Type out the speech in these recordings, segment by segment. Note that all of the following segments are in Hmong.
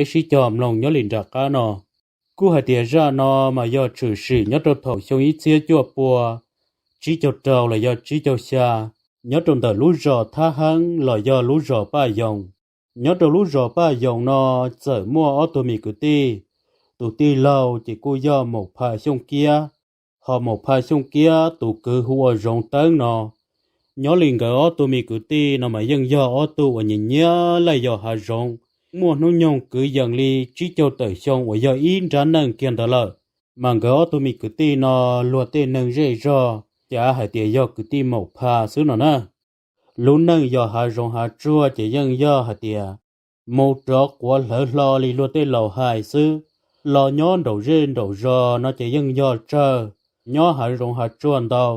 peb sib cog mloog nyob li nram qab no. Kuj hais tias zaj no mas yog tshwm sim nyob rau thaum xyoo ib txhiab cuaj pua tsib caug rau los yog tsib caug xya, nyob rau ntawm lub zos Thab Heeb los yog lub zos Paj Yoos. Nyob rau lub zos Paj Yoos no txawm muaj ob tug me kwv tij, tus tij laug ces kuj yog Maum Pha Xyooj Kiab, ho Maum Pha Xyooj Kiab tus kwv hu ua Zoov Teeb no. Nyob li nkawd ob tug me kwv tij no mas yeej yog ob tug uas nyiam nyiam laij yos hav zoov, muaj hnub nyoog kwv yees li tsib caug tawm xyoo uas yog ib nrab neej kiag ntawd lawm. Mas nkawd ob tug me kwv tij no luag tej neeg zej zog cav hais tias yog kwv tij Maum Pha xwb no na. Lub neej yos hav zoov hav tsuag ces yeej yog hais tias mus rov quav hlawv hlo li luag tej laus hais xwb. Los nyob nraum zej nraum zos no ces yeej yog tsawg, nyob hav zoov hav tsuag ntau.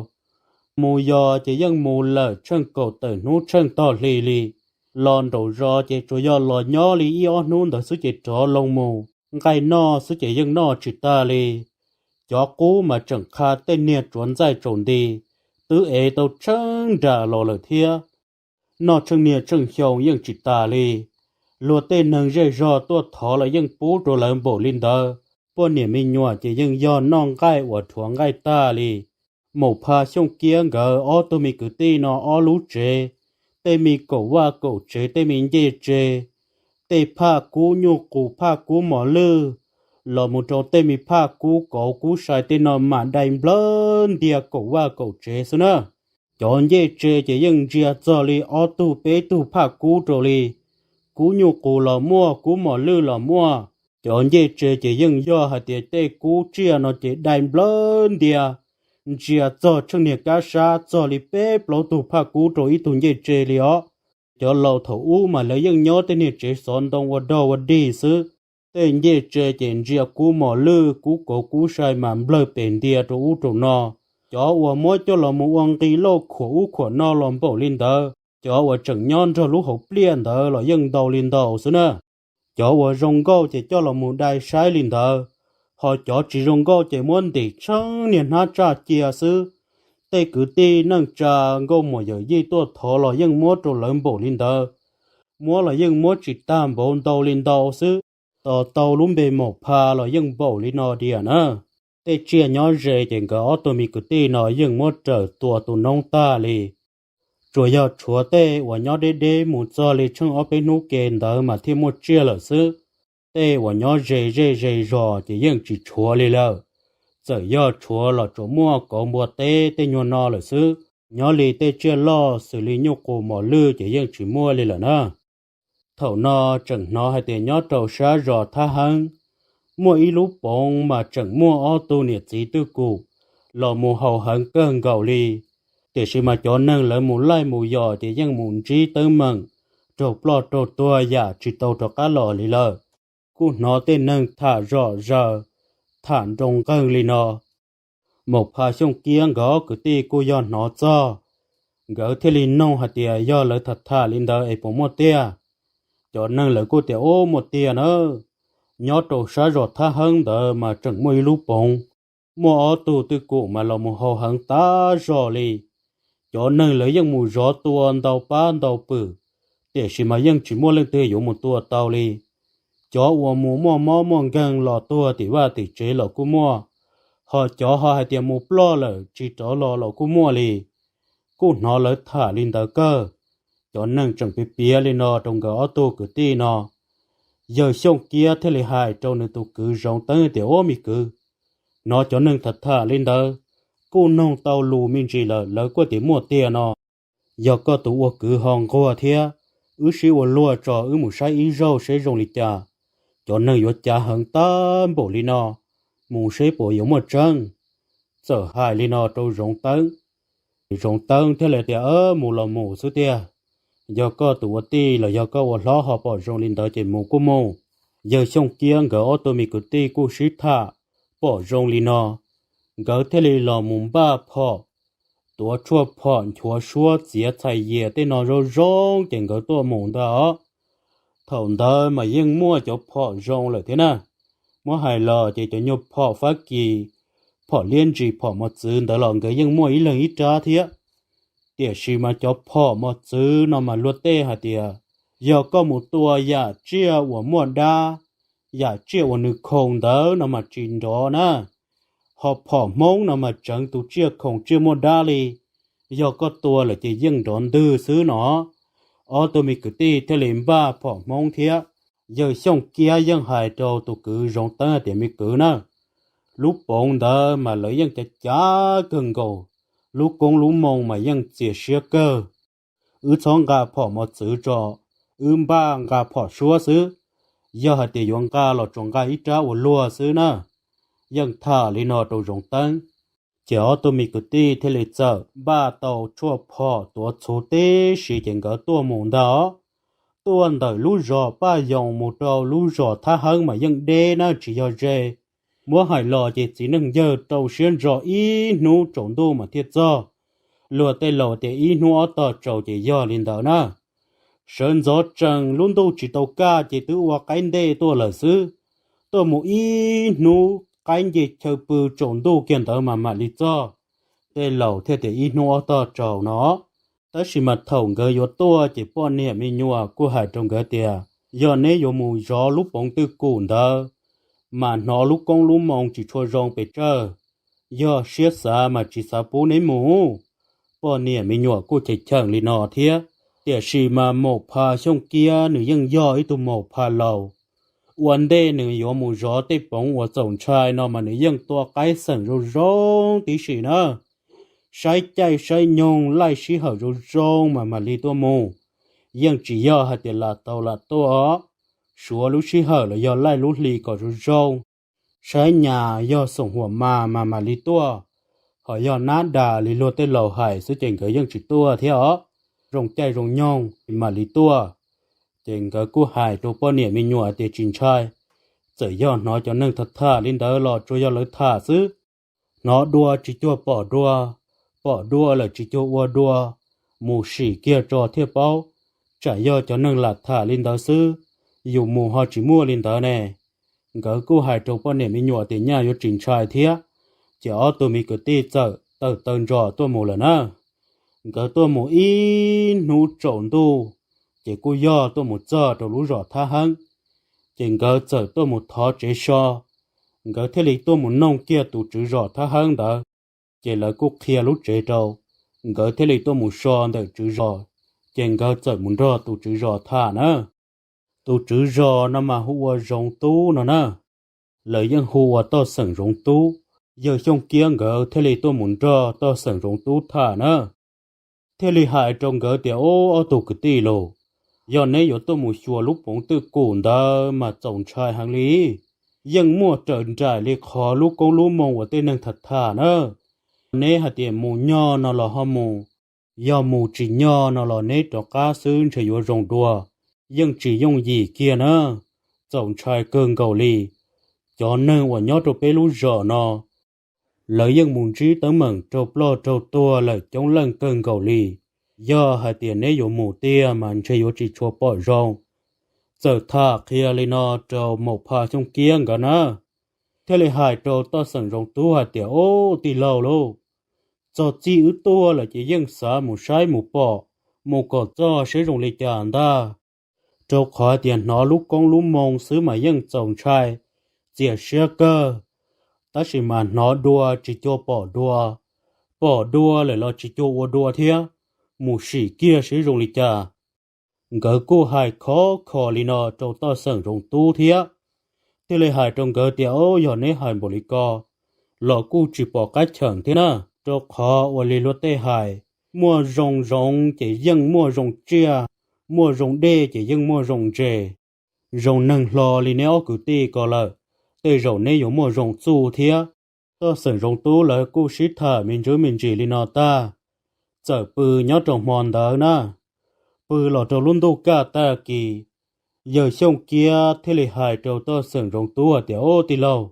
Mus yos ces yeej mus lawm tsheej kaum tawm hnub tsheej tog hli li. Los nraum zos ces tsuas yog los nyob li ib ob hnub ntawd xwb ces rov loo mus. Nqaij noj xwb ces yeej noj tsis tag li. Cov qub mas tseem qha tej niag tsuav ntxaij tsaus nti, twb ev tau tsheej nram los lawm thiab. Noj tsheej niag tsheej xyoo yeej tsis tas li. Luag tej neeg zej zog tuaj thov los yeej pub rau lawv npaum li ntawd. Poj niam me nyuam ces yeej yog noj nqaij uas rhuav nqaij tag li. Maum Pha Xyooj Kiab nkawd ob tug me kwv tij no ob lub tsev, tej me kaum vaj kaum tsev, tej me ncej tse, tej phaj kub nyuj qus phaj kub mos lwj, los mus rau tej me phaj kub kauv kub sai tej no mas dai nplawg ntiag kaum vaj kaum tsev xwb na. Cov ncej tse ces yeej ntsia txog li ob tug peb tug phaj kub rau li. Kub nyuj qus los muaj, kub mos lwj los muaj. Cov ncej tse ces yeej yog hais tias tej kub tsiaj no ces dai nplawg ntiag, ntsia txog tsheej niag kab sab txog li peb plaub tug phaj kub rau ib tug ncej tse li os. Cov laus thaum ub mas lawv yeej nyob tej niag tsev xov ntoo ua dog ua dig xwb. Tej ncej tse ces ntsia kub mos lwj kub kauv kub sai mas nplawg pes ntia rau ub rau no. Cov uas muab coj los mus ua nqi lauj khuam ub khuam no los npaum li ntawd, cov uas tseem nyob nrog lub hauv pliaj ntawd los yeej ntau li ntau xwb na. Cov uas zoo nkauj ces coj los mus dai saib li ntawd, ho cov tsis zoo nkauj ces muab ntim tsheej niag hnab tsaj cia xwb. Tej kwv tij neej tsa nkauj muam yawm yij tuaj thov los yeej muab rau lawv npaum li ntawd, muab los yeej muab tsis tag npaum ntau li ntau xwb. Tos tau lub npe Maum Pha los yeej npaum li no tiag na. Tej tsiaj nyob ze ces nkawd ob tug me kwv tij no yeej muab raws tua tu noob tag li. Tsuas yog tshuav tej uas nyob deb deb mus txog li tsheej ob peb hnub ke ntawd mas thiaj muaj tsiaj lawm xwb. Tej uas nyob ze zej ze zos ces yeej tsis tshuav li lawm. Txawm yog tshuav los tsuas muaj kauv npua teb tej nyuag no lawm xwb. Nyob li tej tsiaj loj xws li nyuj qus mos lwj ces yeej tsis muaj li lawm na. Thaum no tseem hnov hais tias nyob rau sab zos Thab Heeb, muaj ib lub poov mas tseem muaj ob tug niam txiv twj kum los mus haus heev kawg nkaus li. Tiam sis mas cov neeg lawv mus laij mus yos ces yeej mus ntsib teeb meem raug ploj raug tuag yam tsis tau rov qab los li lawm. Kuj hnov tej neeg tham zom zaws, tham nroo nqeeg li no. Maum Pha Xyooj Kiab nkawd ob kwv tij kuj yog hnov txog, nkawd thiaj li noog hais tias yog lawv tham tham li ntawd es puas muaj tiag. Cov neeg lawv kuj tias ub muaj tiag na. Nyob rau sab zos Thab Heeb ntawd mas tseem muaj ib lub poov, muaj ob tug twj kum mas los mus haus heev tas zog li. Cov neeg lawv yeej mus zov tua ntau pab ntau pwm, tiam sis mas yeej tsis muaj leej twg yuav mus tua tau li. Cov uas mus muaj mob muaj nkeeg los tuag tim vaj tim tsev los kuj muaj, ho cov ho hais tias mus ploj lawm tsis rov los los kuj muaj li. Kuj hnov lawv tham li ntawd kawg. Cov neeg tseem piav piav li no rau nkawd ob tug kwv tij no. Yawg Xyooj Kiab thiaj li hais rau nws tus kwv Zoov Teeb tias ub me kwv, hnov cov neeg tham tham li ntawd, kuj noog tau lus me ntsis lawm lawv kuj tias muaj tiag no. Yog koj tus ua kwv ho nquag thiab, wb sib ua luag tso wb mus saib ib zaug seb zoo li cas. Cov neeg yuav cav heev tag npaum li no, mus seb puas yuav muaj tseeb. Txawm hais li no rau Zoov Teeb, Zoov Teeb thiaj li tias mus los mus xwb tiag. Yog koj tus ua tij los yog koj ua hlob ho pom zoo li ntawd ces mus kuj mus. Yawg Xyooj Kiab nkawd ob tug me kwv tij kuj sib tham, pom zoo li no, nkawd thiaj li los mus npaj phom, tuav tshuaj phom nchuav suab txiav txhais yias tej no zoo zoo ces nkawd tuaj mus ntag os. Thaum ntawd mas yeej muaj cov phom zoo lawm thiab na. Muab hais los ces cov nyuag phom Fab Kis, phom liab ntsis phom mos txwv ntawd los nkawd yeej muaj ib leeg ib rab thiab. Tiam sis mas cov phom mos txwv no mas luag tej hais tias yog koj mus tua yam tsiaj uas muaj dab, yam tsiaj uas nws khoom ntawd no mas tsis nrov na. Ho phom Hmoob no mas tseev tus tsiaj khoom tsiaj muaj dab li, yog koj tua lawm ces yeej nrov ntwg xwb no. Ob tug me kwv tij thiaj li npaj phom Hmoob thiab. Yawg Xyooj Kiab yeej hais rau tus kwv Zoov Teeb hais tias, Me kwv na, lub poov ntawd mas lawv yeej cav cav kawg nkaus, lub koob lub moo mas yeej txias siab kawg. Wb txhob nqa phom mos txwv tso, wb npaj nqa phom suab xwb. Yog hais tias yuav nqa los tsuas nqa ib rab ua luag xwb na. Yeej tham li no rau Zoov Teeb, ces ob tug me kwv tij thiaj li txawm npaj tau tshuaj phom tuav txhuv tib si ces nkawd tuaj mus ntag. Tuaj ntawm lub zos Paj Yoos mus rau lub zos Thab Heeb mas yeej deb na tsis yog ze. Muab hais los ces txiv neej yawg rau siab ntso ib hnub tsaus ntuj mas thiaj txog. Luag tej laus tias ib hnub ob tog tsaus ces yog li ntawd na. Sawv ntxov tsees lub ntuj tsis tau kaj ces twb ua qaib ntej tuaj lawm xwb. Tuaj mus ib hnub qaib nce chaw pw tsaus ntuj kiag ntawd mas mam li txog. Tej laus thiaj tias ib hnub ob tog tsaus no. Tab sis mas thaum nkawd yuav tuaj ces poj niam me nyuam kuj hais rau nkawd tias, Yog neb yuav mus zov lub poov twj kum ntawd, mas hnov lub koob lub moo tsis tshua zoo pes tsawg, yog siab xav mas tsis xav pub neb mus. Poj niam me nyuam kuj cheem cheem li no thiab. Tiam sis mas Maum Pha Xyooj Kiab nws yeej yog ib tug Maum Pha laus. Ua ntej nws yuav mus zov tej poov uas txaus ntshai no mas nws yeej tua qaib xeem zoo zoo tib si na. Saib caij saib nyoog laij sij hawm zoo zoo mas mam li tuaj mus. Yeej tsis yog hais tias lam tau lam tuaj, suav lub sij hawm los yog laij lub hli kom zoo zoo. Saib nyas yog xoom huam mas mas mam li tuaj. Ho yog nab das li luag tej laus hais xwb ces nkawd yeej tsis tuaj thiab os. Zoo caij zoo nyoog mam li tuaj. Ces nkawd kuj hais rau poj niam me nyuam tias tsis ntshai, txawm yog hnov cov neeg tham tham li ntawd los tsuas yog lawv tham xwb. Hnov dua tsis cuag pom dua, pom dua lawm tsis cuag ua dua, mus sim kiag tso thiaj paub. Tsam yog cov neeg lam tham li ntawd xwb, yus mus ho tsis muaj li ntawd ne. Nkawd kuj hais rau poj niam me nyuam tias nyaj yuav tsis ntshai thiab. Ces ob tug me kwv tij txawm tawm taw ntsos tuaj mus lawm na. Nkawd tuaj mus ib hnub tsaus ntuj, ces kuj yog tuaj mus txog rau lub zos Thab Heeb. Ces nkawd txawm tuaj mus thov tsev so, nkawd thiaj li tuaj mus noog kiag tus tswv zos Thab Heeb ntawd. Ces lawv kuj qhia lub tsev rau, nkawd thiaj li tuaj mus so ntawm tswv zos. Ces nkawd txawm mus nrog tus tswv zos tham na. Tus tswv zos no mas hu ua Zoov Tub no na. Lawv yeej hu ua Toj Xeem Zoov Tub. Yawg Xyooj Kiab nkawd thiaj li tuaj mus nrog Toj Xeem Zoov Tub tham na. Thiaj li hais rau nkawd tias, Ob, ob tug kwv tij los, yog neb yuav tuaj mus xyuas lub poov twj kum ntawd mas txaus ntshai heev li. Yeej muaj raws nraim li qhov lub koob lub moo uas tej neeg tham tham na. Neb hais tias mus nyog no los ho mus, yog mus tsis nyog no los neb rov qab xwb ntshe yuav zoo dua. Yeej tsis yooj yim kiag na, txaus ntshai kawg nkaus li. Cov neeg uas nyob rau peb lub zos no, lawv yeej mus ntsib teeb meem raug ploj raug tuag lawm coob leej kawg nkaus li. Yog hais tias neb yuav mus tiag mas ntshe yuav tsis tshua pom zoo. Txawm tham qhia li no rau Maum Pha Xyooj Kiab nkawd na, thiaj li hais rau Toj Xeem Zoov Tub hais tias, Ob, tij laug lauj, txog txij wb tuaj lawm ces yeej xav mus saib mus pom, mus kom txog seb zoo li cas ntag. Rau qhov tias hnov lub koob lub moo xwb mas yeej txaus ntshai, txias siab kawg. Tab sis mas hnov dua tsis cuag pom dua, pom dua lawm los tsis cuag ua dua thiab. Mus sim kiag seb zoo li cas. Nkawd kuj hais khov kho li no rau Toj Xeem Zoov Tub thiab, thiaj li hais rau nkawd tias, Ob, yog neb hais npaum li ko los kuj tsis pom qab cheem thiab na. Rau qhov ua li luag tej hais, muaj zoo zoov ces yeej muaj zoo tsiaj, muaj zoo dej ces yeej muaj zoo ntses. Zoo neeg hlo li neb ob kwv tij ko lawm, tej zaum neb yuav muaj zoo txuj thiab. Toj Xeem Zoov Tub lawv kuj sib tham me ntsis me ntsis li no tag, txawm pw nyob rau hmo ntawd na. Pw los rau lub ntuj kaj tag kis, yawg Xyooj Kiab thiaj li hais rau Toj Xeem Zoov Tub hais tias, Ob, tij laug,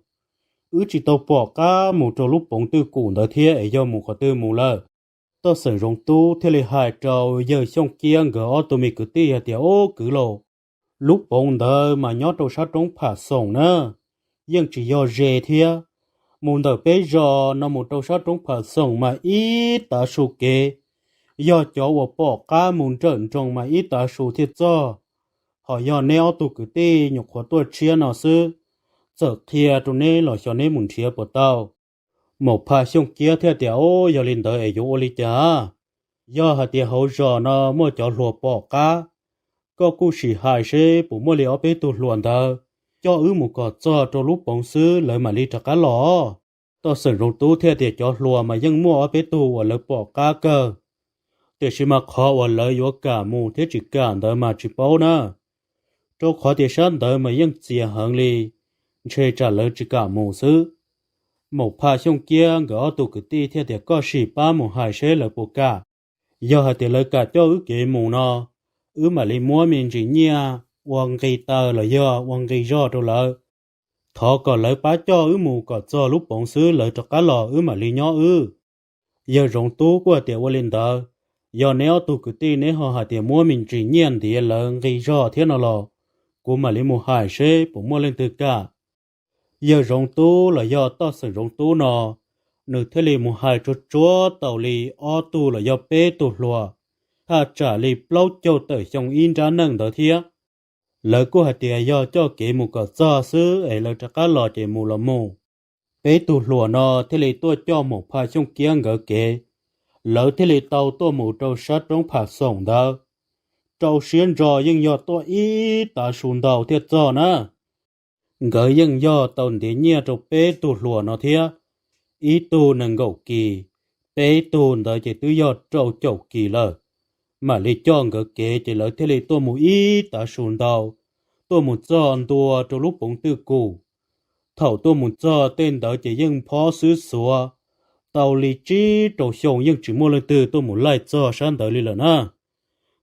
wb tsis tau pom qab mus rau lub poov twj kum ntawd thiab es yog mus qhov twg mus lawm? Toj Xeem Zoov Tub thiaj li hais rau yawg Xyooj Kiab nkawd ob tug me kwv tij hais tias, Ob, kwv lauj, lub poov ntawd mas nyob rau sab roob Pham Xoom na, yeej tsis yog ze thiab. Mus ntawm peb zos no mus rau sab roob Pham Xoom mas ib tav su kev, yog cov uas pom qab mus nrawm nroos mas ib tav su thiaj txog. Ho yog neb ob tug kwv tij nyuam qhuav tuaj tshiab no xwb, txawm qhia rau neb los xyov neb mus nrhiav puas tau? Maum Phaj Xyooj Kiab thiaj tias, Au, yog li ntawd es yuav ua li cas? Yog hais tias hauv zos no muaj cov hluas pom qab, koj kuj sim hais seb puas muaj li ob peb tug hluas ntawd coj wb mus kom txog rau lub poov xwb lawv mam li rov qab los. Toj xeem Zoov Tub thiaj tias, Cov hluas mas yeej muaj ob peb tug uas lawv pom qab kawg, tiam sis mas qhov uas lawv yuav kam mus thiab tsis kam ntawd mas tsis paub na. Rau qhov tias sab ntawd mas yeej txias heev li, ntshe tsam lawv tsis kam mus xwb. Maum Phaj Xyooj Kiab nkawd ob tug kwv tij thiaj tias, Koj sim pab mus hais seb lawv puas kam. Yog hais tias lawv kam coj wb kev mus no, wb mam li muab me ntsis nyiaj ua nqi taw los yog ua nqi zog rau lawv. Thov kom lawv pab coj wb mus kom txog lub poov xwb lawv rov qab los wb mam li nyob wb. Yawg Zoov Tub kuj hais tias, Ua li ntawd, yog neb ob tug kwv tij neb ho hais tias muab me ntsis nyiaj ntiav lawv nqi zog thiab no los, kuv mam li mus hais seb puas muaj leej twg kam. Yawg Zoov Tub los yog Toj xeem Zoov Tub no, nws thiaj li mus hais tsuag tsuag tau li ob tug los yog peb tug hluas, thaj tsam li plaub caug tawm xyoo ib nrab neej ntawd thiab. Lawv kuj hais tias yog coj kev mus kom txog xwb es lawv rov qab los ces mus los mus. Peb tug hluas no thiaj li tuaj coj Maum Phaj Xyooj Kiab nkawd kev, lawv thiaj li tau tuaj mus rau sab roob Phaj Xoom ntawd. Rau siab ntso yeej yog tuaj ib tav su ntau thiaj txog na. Nkawd yeej yog tau ntiav nyiaj rau peb tug hluas no thiab, ib tug nees nkaum kis, peb tug ntawd ces twb yog rau caum kis lawm. Mam li coj nkawd kev ces lawv thiaj li tuaj mus ib tav su ntau, tuaj mus txog ntua rau lub poov twj kum. Thaum tuaj mus txog tej ntawd ces yeej phob xwb xuav, tau li tsib rau xyoo yeej tsis muaj leej twg tuaj mus laij txog sab ntawd li lawm na.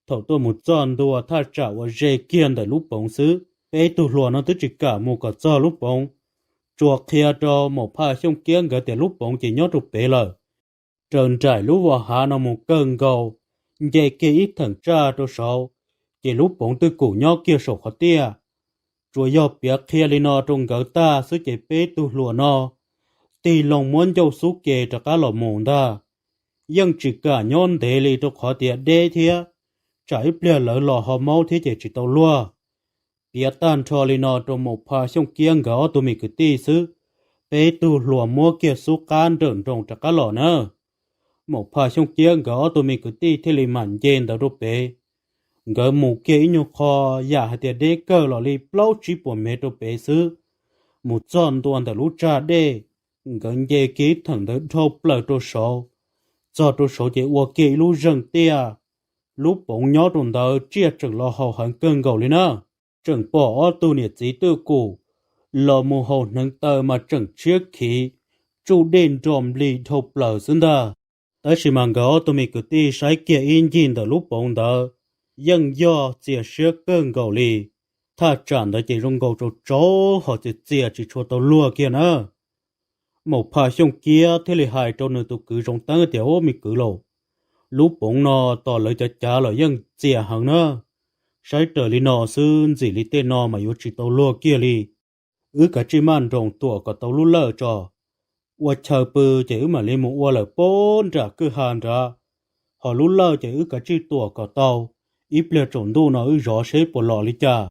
Thaum tuaj mus txog ntua thaj tsam uas ze kiag ntawm lub poov xwb, peb tug hluas no twb tsis kam mus kom txog lub poov, tsuas qhia rau Maum Phaj Xyooj Kiab nkawd tias lub poov ces nyob rau pem lawm. Raws nraim lub vos hav no mus kawg nkaus, nce kiag ib theem tsaj rau saud, ces lub poov twj kum nyob kiag saum qhov tiaj. Tsuas yog piav qhia li no rau nkawd tag xwb ces peb tug hluas no tig loo muab ncauj xub ke rov qab los mus ntag. Yeej tsis kam nyob ntev li rau qhov tias deb thiab, tsam ib pliag lawv los ho maub thiab ces tsis tau luag. Piav tag nrho li no rau Maum Phaj Xyooj Kiab nkawd ob tug me kwv tij xwb, peb tug hluas muab kiag xub qab nrawm nroos rov qab los na. Maum Phaj Xyooj Kiab nkawd ob tug me kwv tij thiaj li mam nce ntawd rau pem. Nkawd mus kiag ib nyuag qho, yam hais tias deb kawg los li plaub tsib puas mev rau pem xwb, mus txog ntua ntawm lub tsag dej, nkawd nce kiag ib theem ntawd dhau plaws rau saud. Txog rau saud ces ua kiag ib lub zeeg tiaj, lub poov nyob rau ntawd tsiaj tseem los haus heev kawg nkaus li na. Tseem pom ob tug niam txiv twj kum los mus haus hneev taw mas tseem tshiab khiv, tsuj dej nro nplig dhau plaws xwb ntag. Tab sis mas nkawd ob tug me kwv tij saib kiag ib ncig ntawm lub poov ntawd, yeej yog txias siab kawg nkaus li. Thaj tsam ntawd ces zoo nkaus tsaus tsaus ho txias txias tsis tshua tau luag kiag na. Maum Phaj Xyooj Kiab thiaj li hais rau nws tus kwv Zoov Teeb tias, Ub, me kwv lauj, lub poov no tos lawv cov cav los yeej txias heev na. Saib raws li no xwb ntxim li tej no mas yuav tsis tau luag kiag li. Wb kav tsij maj nroos tuam kom tau lub lawj tso. Ua chaw pw ces wb mam li mus ua lawm pob nram kwj ha nrad. Ho lub lawj ces wb kav tsij tuam kom tau, ib pliag tsaus ntuj no wb zov seb puas los li cas.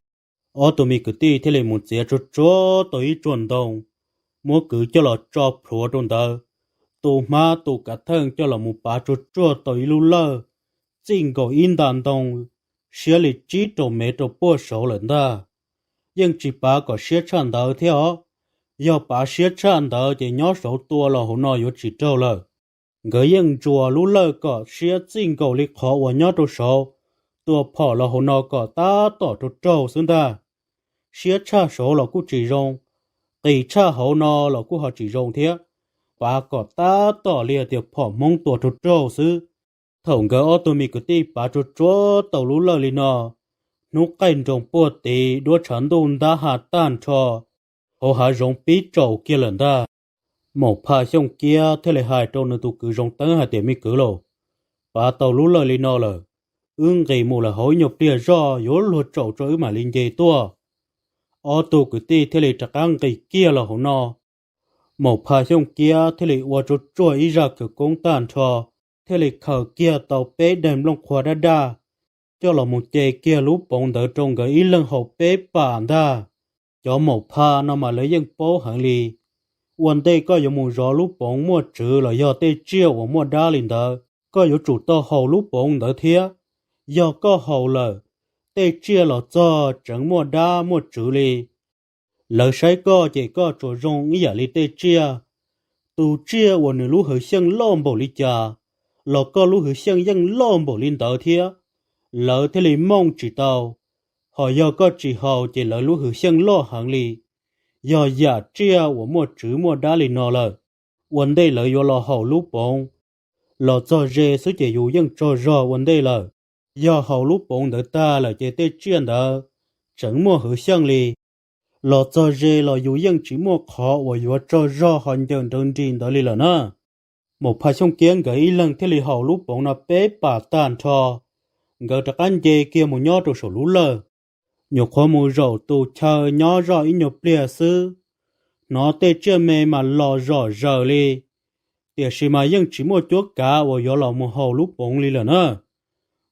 Ob tug me kwv tij thiaj li mus txiav tsuag tsuag tau ib tsuag ntoo, muab kwv coj los tso plhuav rau ntawd. Tu hmab tu kav theej coj los mus pav tsuag tsuag tau ib lub lawj, txij nkaus ib nta ntoo, siab li tsib rau mev rau puag saud lawm ntag. Yeej tsis pav kom siab tshaj ntawd thiab os. Yog pav siab tshaj ntawd ces nyob saud tua los hauv no yuav tsis raug lawm. Nkawd yeej ntsuas lub lawj kom siab txij nkaus li qhov uas nyob rau saud, tua phom los hauv no kom tab tom rau raug xwb ntag. Siab tshaj saud los kuj tsis zoo, qis tshaj hauv no los kuj ho tsis zoo thiab. Pav kom tab tom li hais tias phom Hmoob tua rau raug xwb. Thaum nkawd ob tug me kwv tij pav tsuag tsuag tau lub lawj li no, hnub qaij nroos puag tid duab tshav ntuj ntab ha tag nrho, hauv hav zoov pib tsaus kiag lawm ntag. Maum Phaj Xyooj Kiab thiaj li hais rau nws tus kwv Zoov Teeb hais tias, Me kwv lauj, pav tau lub lawj li no lawm, wb nqis mus lawm hauv ib nyuag pliag zoj yuav luag tsaus tso wb mam li nce tuaj. Ob tug kwv tij thiaj li rov qab nqis kiag los hauv no. Maum Phaj Xyooj Kiab thiaj li ua tsuag tsuag ib zaj khawv koob tag nrho, thiaj li khaws kiag tau peb daim nplooj qhuav daj daj, coj los mus ce kiag lub poov ntawd rau nkawd ib leeg haus peb pam ntag. Cov maum pha no mas lawv yeej paub heev li. Ua ntej koj yuav mus zov lub poov muaj tswv los yog tej tsiaj uas muaj dab li ntawd, koj yuav tsum tau haus lub poov ntawd thiab. Yog koj haus lawm, tej tsiaj los txog tseev muaj dab muaj tswv li. Lawv saib koj ces koj tsuas zoo ib yam li tej tsiaj. Tus tsiaj uas nws lub hwv xyeej loj npaum li cas, los koj lub hwv xyeej yeej loj npaum li ntawd thiab. Lawv thiaj li mooj tsis tau. Ho yog koj tsis haus ces lawv lub hwv xyeej loj heev li. Yog yam tsiaj uas muaj tswv muaj dab li no lawm, ua ntej lawv yuav los haus lub poov, los txog ze xwb ces yus yeej tsaug zog ua ntej lawm. Yog haus lub poov ntawd tag lawm ces tej tsiaj ntawd tseem muaj hwv xyeej li. Los txog ze los yus yeej tsis muaj qhov uas yuav tsaug zog ho ncaws nrawv nris ntawd li lawm na. Maum Pha Xyooj Kiab nkawd ib leeg thiaj li haus lub poov no peb pam tag nrho. Nkawd rov qab nce kiag mus nyob rau saum lub lawj. Nyuam qhuav mus zaum tus chaw nyob zoj ib nyuag pliag xwb, hnov tej tsiaj me mas los zom zaws li, tiam sis mas yeej tsis muaj cuab kav uas yuav los mus haus lub poov li lawm na.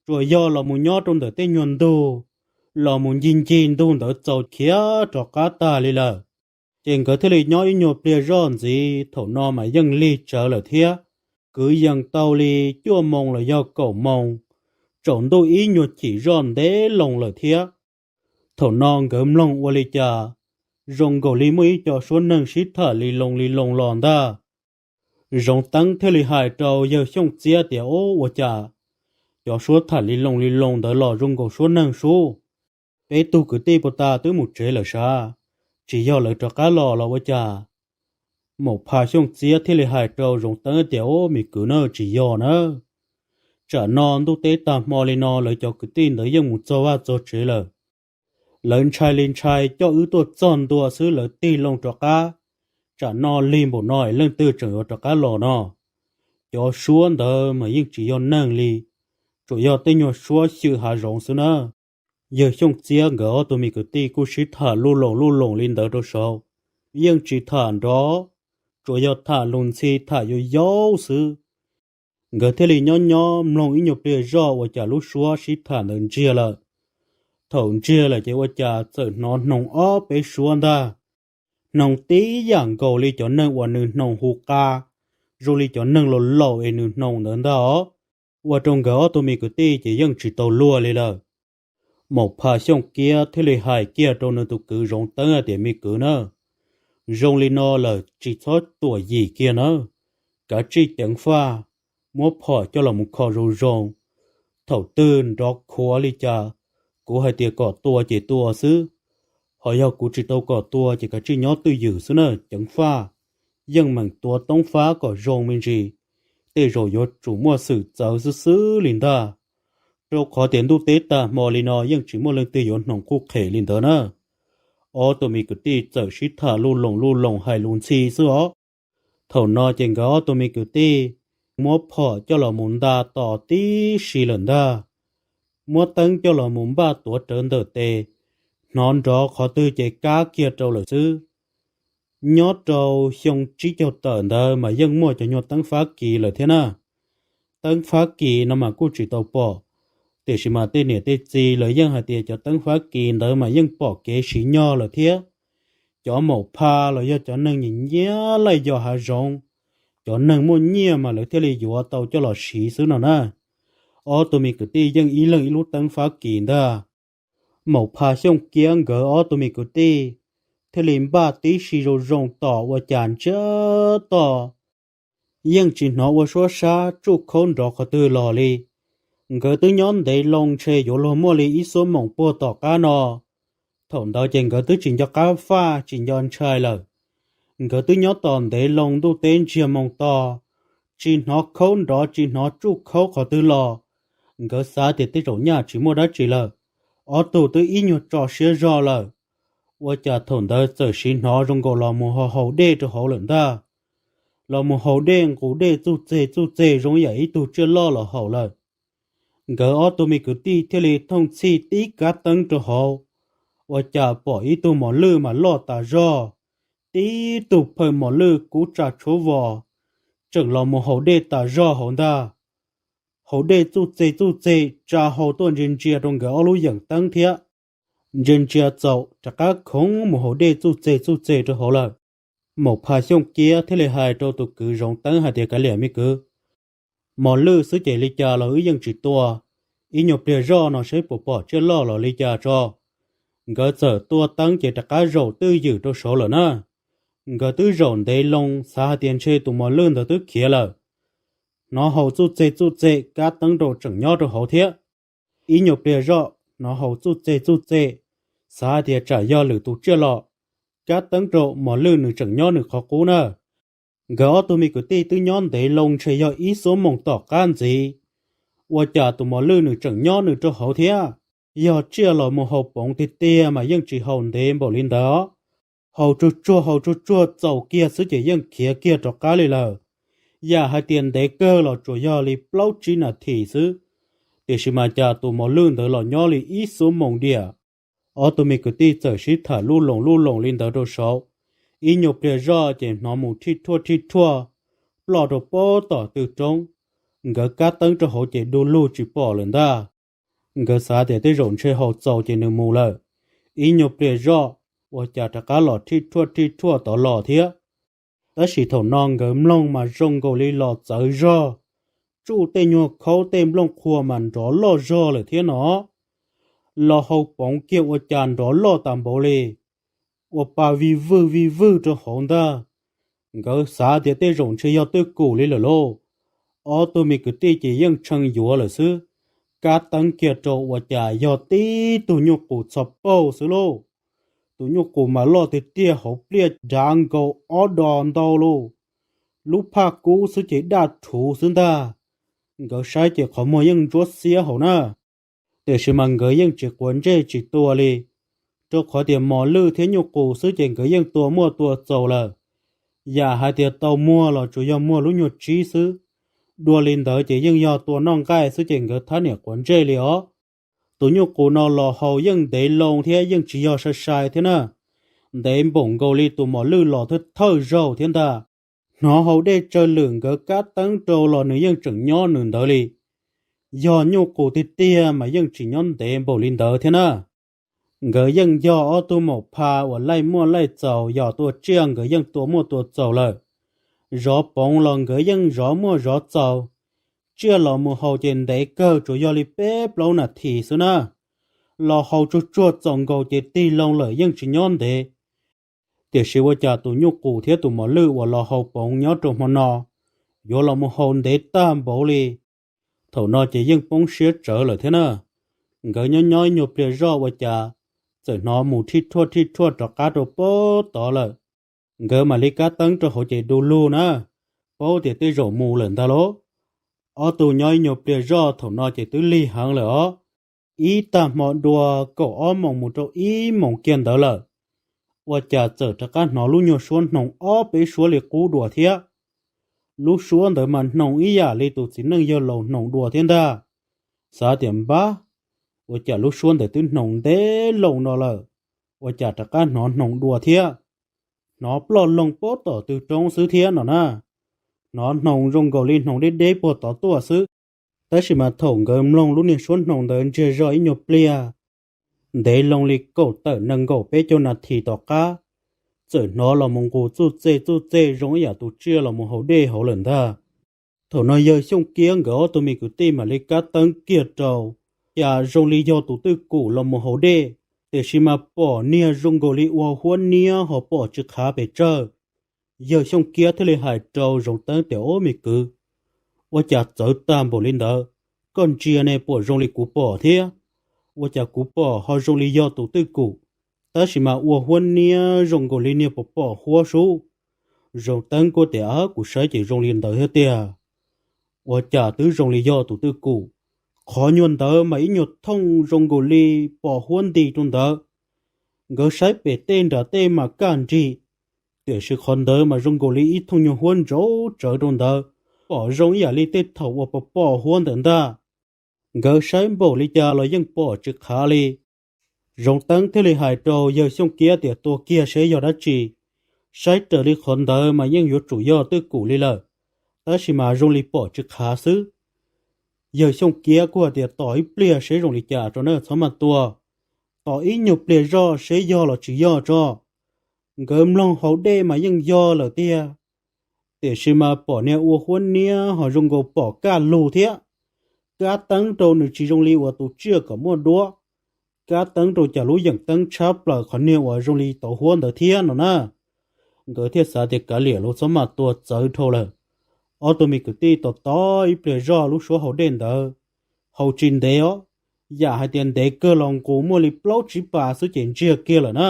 Tsuas yog los mus nyob rau ntawm tej nyuag ntug, los mus ncig ncig ntug ntawd txaus khiav rov qab tag li lawm. Ces nkawd thiaj li nyob ib nyuag pliag zoj ntxiv, thaum no mas yeej lig tsawv lawm thiab. Kwv yees tau li cuaj moos los yog kaum moos, tsaus ntuj ib nyuag chim zoj ntev loo lawm thiab. Thaum no nkawd mloog ua li cas zoo nkaus li muaj ib co suab neeg sib tham li loo li loo los ntag. Zoov Teeb thiaj li hais rau yawg Xyooj Txiab tias, Ub, ua cas cov suab tham li loo li loo ntawd los zoo nkaus suab neeg sub? Peb tug kwv tij puas tas twb mus tsev lawm sav? Tsis yog lawv rov qab los los ua cas? Maum Pha Xyooj Txiab thiaj li hais rau Zoov Teeb tias, Ub, me kwv na, tsis yog na. Tsam no ntuj teb tag hmo li no lawv cov kwv tij ntawd yeej mus txog vaj txog tsev lawm. Lawv ntshai li ntshai coj wb tuaj txog ntua xwb lawv tig loo rov qab. Tsam no lig npaum no es leej twg tseem yuav rov qab los no? Cov suab ntawd mas yeej tsis yog neeg li, tsuas yog tej nyuag suab xyw hav zoov xwb na. Yawg Xyooj Txiab nkawd ob tug me kwv tij kuj sib tham luj loos luj loos li ntawd rau saud, yeej tsis tham nrov, tsuas yog tham lus ntxhi tham yuav yaub xwb. Nkawd thiaj li nyob nyob mloog ib nyuag pliag zoj ua cas lub suab sib tham ntawd ntsiag lawm. Thaum ntsiag lawm ces ua cas txawm hnov hnoos ob peb suab ntag. Hnoos tib yam nkaus li cov neeg uas nws hnoos hu qa, zoo li cov neeg laus laus es nws hnoos ntawd ntag os. Ua rau nkawd ob tug me kwv tij ces yeej tsis tau luag li lawm. Maum Pha Xyooj Kiab thiaj li hais kiag rau nws tus kwv Zoov Teeb hais tias, Me kwv na, zoo li no lawm tsis txhob tuam yim kiag na, kav tsij ceev faj, muab phom coj los mus kho zoo zoo. Thaum twg nrov khuav li cas, kuv hais tias kom tua ces tua xwb, ho yog kuv tsis tau kom tua ces kav tsij nyob twj ywm xwb na, ceev faj, yeej meem tua toob fab kom zoo me ntsis, tej zaum yuav tsum muaj xwm txawv xwb xwb li ntag. Rau qhov tias ntuj teb tag hmo li no yeej tsis muaj leej twg yuav hnoos quj qhem li ntawd na. Ob tug me kwv tij txawm sib tham luj loos luj loos hais lus ntxhi xwb os. Thaum no ces nkawd ob tug me kwv tij muab phom coj los mus nta tos tib si lawm ntag, muab teeb coj los mus npaj tuav rawv ntawm tes, hnov nrov qhov twg ces kab kiag rau lawm xwb. Nyob rau xyoo tsib caug tawm ntawd mas yeej muaj cov nyuag teeb Fab Kis lawm thiab na. Teeb Fab Kis no mas kuj tsis tau pom, tiam sis mas tej niam tej txiv lawv yeej hais tias cov teeb Fab Kis ntawd mas yeej pom kev siv nyog lawm thiab. Cov maum pha los yog cov neeg nyiam nyiam laij yos hav zoov, cov neeg muaj nyiaj mas lawv thiaj li yuav tau coj los siv xwb no na. Ob tug me kwv tij yeej ib leeg ib lub teeb Fab Kis ntag. Maum Pha Xyooj Kiab nkawd ob tug me kwv tij thiaj li npaj tib si zoo zoo tos ua cas ntsiag to, yeej tsis hnov ua suab sab tsuj khaub nrov qhov twg los li. Nkawd twb nyob ntev loo ntshe yuav luag muaj li ib xuab moos puag tom qab no. Thaum ntawd ces nkawd twb tsis nco qab faj tsis nco ntshai lawm. Nkawd twb nyob tos ntev loo ntuj teb ntsiag moos to, tsis hnov khaub nrov tsis hnov tsuj khaub qhov twg los. Nkawd xav tias tej zaum nyaj tsis muaj dab tsi lawm, ob tug twb ib nyuag tso siab zog lawm. Ua cas thaum ntawd txawm siv hnov zoo nkaus los mus haus haus dej rau hauv lawm ntag. Los mus haus dej nqus dej txuj txeg txuj txeg zoo yam ib tug tsiaj loj los haus lawm. Nkawd ob tug me kwv tij thiaj li thooj txhij tib kab teeb rau hauv, ua cas pom ib tug mos lwj mas loj tas zog, tib tug phawj mos lwj kub tsa tshuab vos, tseem los mus haus dej tas zog hauv ntag. haus dej txuj txeg txuj txeg tsa hau tuaj ntsia ntsia rau nkawd ob lub yeem teeb thiab. Ntsia ntsia txaus rov qab khoov mus haus dej txuj txeg txuj txeg rau hauv lawm. Maum Pha Xyooj Kiab thiaj li hais rau tus kwv Zoov Teeb hais tias, Kav liam me kwv, mos lwj xwb ces li cas los wb yeej tsis tua. Ib nyuag pliag zoj no saib puas pom tsiaj loj los li cas tso. Nkawd txawm tua teeb ces rov qab zaum twj ywm rau saud lawm na. Nkawd twb zaum ntev loo xav hais tias ntshe tus mos lwj ntawd twb khiav lawm. Hnov haus txuj txeg txuj txeg kab teeb rau tseem nyob rau hauv thiab. Ib nyuag pliag zoj hnov haus txuj txeg txuj txeg, xav hais tias tsam yog lwm tus tsiaj los, kab teeb rau mos lwj nws tseem nyob nws qhov qub na. Nkawd ob tug me kwv tij twb nyob ntev loo ntshe yog ib xuab moos tom qab ntxiv, ua cas tus mos lwj nws tseem nyob nws rau hauv thiab. Yog tsiaj los mus haus poov tiag tiag mas yeej tsis haus ntev npaum li ntawd. Haus tsuag tsuag haus tsuag tsuag txaus kiag xwb ces yeej khiav kiag rov qab li lawm. Yam hais tias ntev kawg los tsuas yog li plaub tsib nas this xwb, tiam sis mas cas tus mos lwj ntawd los nyob li ib xuab moos diam. Ob tug me kwv tij txawm sib tham lub loos lub loos li ntawd rau saud. Ib nyuag pliag zoj ces hnov mus thij thuaj thij thuaj ploj rau pob tom tw roob. Nkawd kab teeb rau hauv ces du lug tsis pom lawm ntag. Nkawd xav tias tej zaum ntshe haus txaus ces nws mus lawm. Ib nyuag pliag zoj ua cas rov qab los thij thuaj thij thuaj tod los thiab. Tab sis thaum no nkawd mloog mas zoo nkaus li los txawv zog, tsuj tej nyuag khaub tej nplooj qhuav mas nrov loj zog lawm thiab no. Los haus poov kiag ua cas nrov loj tas npaum li, ua pa vij vwj vij vwj rau hauv ntag. Nkawd xav tias tej zaum ntshe yog twj kum li lawm lauj. Ob tug me kwv tij ces yeej tshee yuav lawm xwb, kab teeb kiag rau ua cas yog tib tug nyuj qus txho paug xwb lauj. Tus nyuj qus mas loj tiag tiag, hauv pliaj dav nkaus ob do ntau lauj. Lub phaj kub xwb ces daj rhuv xwb ntag. Nkawd saib ces qhov muag yeej ntsuab xiab hauv na. Tiam sis mas nkawd yeej tsis quav ntsej tsis tua li, rau qhov tias mos lwj thiab nyuj qus xwb ces nkawd yeej tua muaj tua txaus lawm. Yam hais tias tau muag los tsuas yog muag lub nyuag tsib xwb. Dua li ntawd ces yeej yog tua noj nqaij xwb ces nkawd thab niam quav ntsej li os. Tus nyuj qus no los haus yeej ntev loo thiab yeej tsis yog sai sai thiab na. Ntev npaum nkaus li tus mos lwj los thawj thawj zaug thiab ntag. Hnov haus dej tsawg lwm nkawd kab teeb rau los nws yeej tseem nyob nws ntawd li. Yog nyuj qus tiag tiag mas yeej tsis nyob ntev npaum li ntawd thiab na. Nkawd yeej yog ob tug maum pha uas laij muaj laij txaus, yog tua tsiaj nkawd yeej tua muaj tua txaus lawm. Zov poov los nkawd yeej zov muaj zov txaus. Tsiaj los mus haus ces ntev kawg tsuas yog li peb plaub nas this xwb na. Los haus tsuag tsuag txaus nkaus ces tig loo lawm yeej tsis nyob ntev. Tiam sis ua cas tus nyuj qus thiab tus mos lwj uas los haus poov nyob rau hmo no yuav los mus haus ntev tag npaum li. Thaum no ces yeej poob siab tsawv lawm thiab na. Nkawd nyob nyob ib nyuag pliag zoj ua cas txawm hnov mus thij thuaj thij thuaj rov qab rau pob tod lawm. Nkawd mam li kab teeb rau hauv ces du lug na, paub tias tej zaum mus lawm ntag lauj. Ob tug nyob ib nyuag pliag zoj thaum no ces twb lig heev lawm os. Ib tag hmo dua kaum ob moos mus rau ib moos kiag ntawd lawm, ua cas txawm rov qab hnov lub nyuag suab hnoos ob peb suab li qub dua thiab. Lub suab ntawd mas hnoos ib yam li tus txiv neej yawg laus hnoos dua thiab ntag. Xav tias npab, ua cas lub suab ntawd twb hnoos ntev loo no lawm, ua cas rov qab hnov hnoos dua thiab. Hnov ploj loo pob tom tw roob xwb thiab no na. Hnov hnoos zoo nkaus li hnoos deb deb puag tod tuaj xwb. Tab sis mas thaum nkawd mloog lub niag suab hnoos ntawd ntsiag zog ib nyuag pliag, ntev loo li kaum tawm nees nkaum peb caug nas this tom qab, txawm hnov los mus nqus txuj txej txuj txej zoo ib yam tus tsiaj los mus haus dej hauv lawm ntag. Thaum no yawg Xyooj Kiab nkawd ob tug me kwv tij mam li kab teeb kiag rau, cas zoo li yog tus twj kum los mus haus dej, tiam sis mas pom niag zoo nkaus li ua huab niab ho pom tsis qhav pes tsawg. Yawg Xyooj Kiab thiaj li hais rau Zoov Teeb tias, Ob me kwv, ua cas txawv tag npaum li ntawd? Koj ntsia ne puas zoo li kuv pom thiab? Ua cas kuv pom ho zoo li yog tus twj kum, tab sis mas ua huab niab zoo nkaus li niag pom pom huab sub? Zoov Teeb kuj tias, Kuv saib ces zoo li ntawd thiab tiag. Ua cas twb zoo li yog tus twj kum? Qhov nyuag ntawd mas ib nyuag thooj zoo nkaus li pom huab nti rau ntawd. Nkawd saib pem tej nram tej mas kaj nrig, tiam sis qhov ntawd mas zoo nkaus li ib thooj nyuag huab ntsauv tsawv rau ntawd, pom zoo ib yam li tej thaum uas pom pom huab ntawd ntag. Nkawd saib npaum li cas los yeej pom tsis qhav li. Zoov Teeb thiaj li hais rau yawg Xyooj Kiab tias, Tua kiag seb yog dab tsi, saib raws li qhov ntawd mas yeej yuav tsum yog twj kum li lawm, tab sis mas zoo li pom tsis qhav xwb. Yawg Xyooj Kiab kuj hais tias tos ib pliag seb zoo li cas tso na, txhob maj tua, tos ib nyuag pliag zoj seb yog los tsis yog tso. Nkawd mloog hauv dej mas yeej yog lawm tiag, tiam sis mas pom niag ua huab niab ho zoo nkaus pom kaj lug thiab. Kab teeb rau nws tsis zoo li uas tus tsiaj kom muaj duab, kab teeb rau cas lub yeem teeb tshab plaws qhov niag uas zoo li tauv huab ntawd thiab no na. Nkawd thiaj xav tias kav liam los txhob maj tua, txawv dhau lawm. Ob tug me kwv tij tos tos ib pliag zoj lub suab hauv dej ntawd, hauv tsis ntev os, yam hais tias ntev kawg los nqus muaj li plaub tsib pas xwb ces ntsiag kiag lawm na.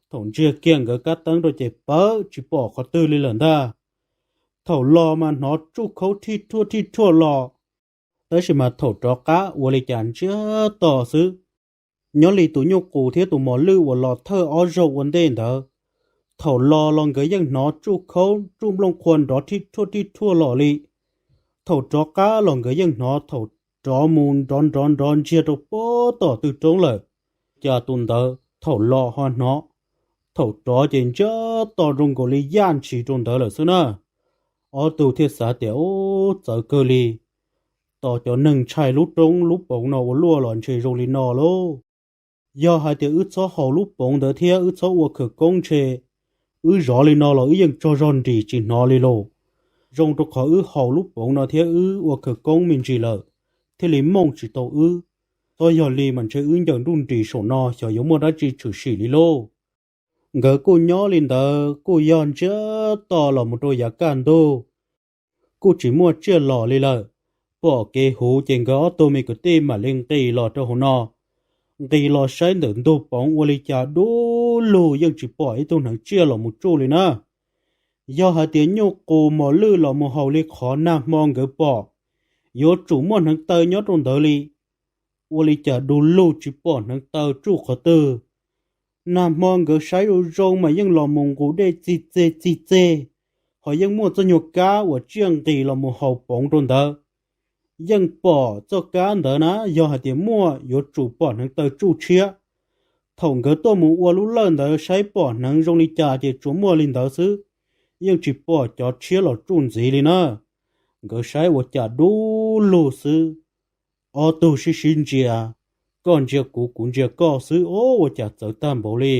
Thaum ntsiag kiag nkawd kab teeb rau ces pawv tsis pom qhov twg li lawm ntag. Thaum los mas hnov tsuj khaub thij thuaj thij thuaj los, tab sis mas thaum rov qab ua li cas ntsiag to xwb. Nyob li tus nyuj qus thiab tus mos lwj uas los thawj ob zaug ua ntej ntawd, thaum los los nkawd yeej hnov tsuj khaub tsuj nplooj qhuav nrov thij thuaj thij thuaj los li. Thaum rov qab los nkawd yeej hnov thaum rov mus nrov nrov nrov ntsiag rau pob tom tw roob lawm. Cas tus ntawd thaum los ho hnov, thaum rov ces ntsiag to zoo nkaus li yaj ntshis rau ntawd lawm xwb na. Ob tug thiaj xav tias, Ub, txawv kawg li, tos cov neeg ntshai lub roob lub poov no ua luaj los ntshe zoo li no lauj. Yog hais tias wb txhob haus lub poov ntawd thiab wb txhob ua khawv koob ntshe wb zov li no los wb yeej tsaug zog nrim tsis hnov li lauj. Zoo rau qhov wb haus lub poov no thiab wb ua khawv koob me ntsis lawm, thiaj li mooj tsis tau wb. Txhob yog li mas ntshe wb ncaws nruj nris saum no xyov yuav muaj dab tsi tshwm sim li lauj. Nkawd kuj nyob li ntawd kuj yog ntsiag to los mus rau yav kaj ntug, kuj tsis muaj tsiaj los li lawm. Pom kev huv ces nkawd ob tug me kwv tij mam li nqis los rau hauv no, nqis los saib ntawm ntug poov ua li cas dub lug yeej tsis pom ib tug hneev tsiaj los mus tsuj li na. Yog hais tias nyuj qus mos lwj los mus haus li qhov nag hmo nkawd pom, yuav tsum muaj hneev taw nyob rau ntawd li. Ua li cas du lug tsis pom hneev taw tsuj qhov twg. Nag hmo nkawd saib zoo zoo mas yeej los mus nqus dej txij txeg txij txeg, ho yeej muaj txoj nyuag kab uas tsiaj nqis los mus haus poov rau ntawd. Yeej pom txoj kab ntawd na, yog hais tias muaj yuav tsum pom hneev taw tsuj tshiab. Thaum nkawd tuaj mus ua lub lawj ntawd saib pom hneev zoo li cas ces tsuas muaj li ntawd xwb, yeej tsis pom cov tshiab los tsuj ntxiv li na. Nkawd saib ua cas dub lug xwb. Ob tug sib sib ntsia, koj ntsia kuv kuv ntsia koj xwb, o, ua cas txawv tag npaum li.